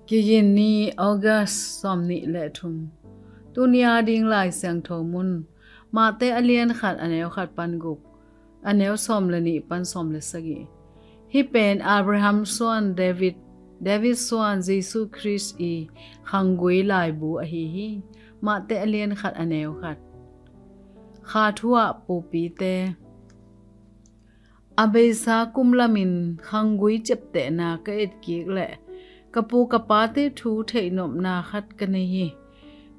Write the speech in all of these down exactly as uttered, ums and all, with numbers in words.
Kiginni, August sawmnih le thum. Tuni a ding Lai Siangtho mun, Mate a lian khat a neu khat pan guk, a neu sawm le nih pan sawm le sagih. Hih pen Abraham suan David, David suan Jesu Khrist i khanggui laibu ahi hi. Mate a lian khat a neu khat. Kha thu ah pupite. A beisa kum lamin khanggui ciaptehna ka etkik leh ka pu ka pate thu theihnopna khat ka nei hi.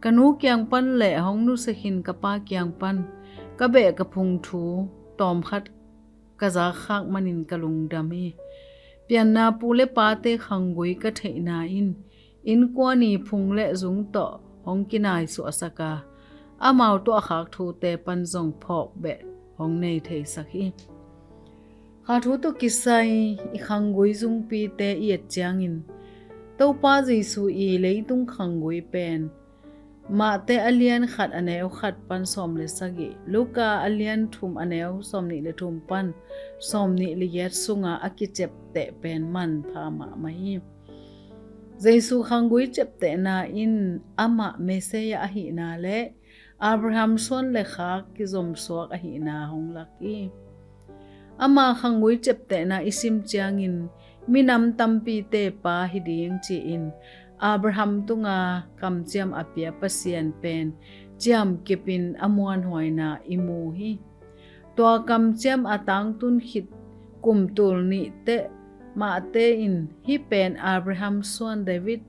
Ka nu kiang pan le hong nusia khin ka pa kiang pan ka beh ka phung thu tawmkhat ka zakkhak manin ka lungdam hi. Pianna pu le pate khanggui ka theihna in innkuan i phung le zung tawh hong kinaisuahsak a, amau tuahkhak thute pan zong phawk beh hong nei theisak hi. Kha thu tawh kisai i khanggui zungpite i et ciangin Topa Jesu i leitung khanggui pen Mate a lian khat a neu khat pan sawm le sagih, Luka a lian thum a neu sawmnih le thum pan sawmnih le giat sunga a kiciapteh pen manpha mahmah hi. Jesu khanggui ciaptehna in amah Messiah ahihna le Abraham suan le khak kizomsuak ahihna hong lak hi. Ama khanggui ciaptehna i sim ciangin minam tampite pa hi ding ci-in Abraham tunga kamciam a pia Pasian pen ciamkipin a muanhuaina i mu hi. Tua kamciam a tangtun khit kum tul nih teh Mate in hih pen Abraham suan David,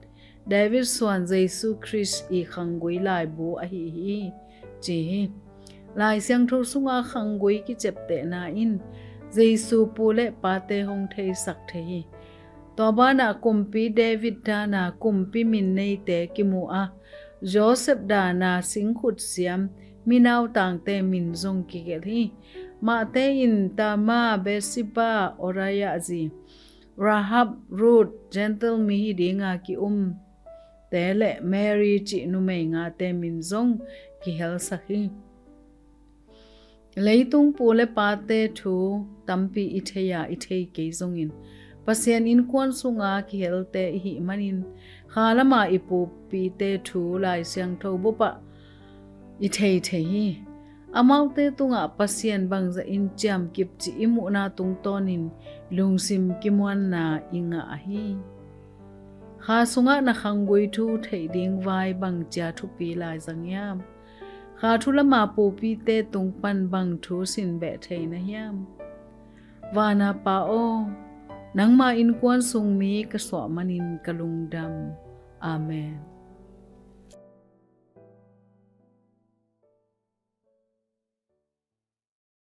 David suan Jesu Khrist i khanggui laibu ahi hi ci hi. Lai Siangtho sunga khanggui kiciaptehna in Jesu pu le pate hong theisak thei hi. Tua banah kumpi David dana kumpi min neite kimu a, Joseph dana singkhut siam minautangte min zong kigelh hi. Mate in Tamar, Bathsheba, Uriah zi, Rahab, Ruth, Gentile mi hi dinga ki-umte le Mary cih numei ngate min zong kihelsak hi. Leitung pu le pate thu tampi i thei a, i thei kei zongin Pasian innkuan sunga kihelte i hih manin kha lama i pupite thu Lai Siangtho bupah i thei thei hi. Amaute tungah Pasian bangzah in ciamkip cih i muhna tungtawnin lungsim kimuanna i ngah hi. Kha sungah na khanggui thu theih ding vai bangcia thupi lai zang hiam? Kha thu lama pupite tung pan bang thu sinbeh thei na hiam? Vana Pa aw, nangma innkuan sung mi ka suah manin ka lungdam. Amen.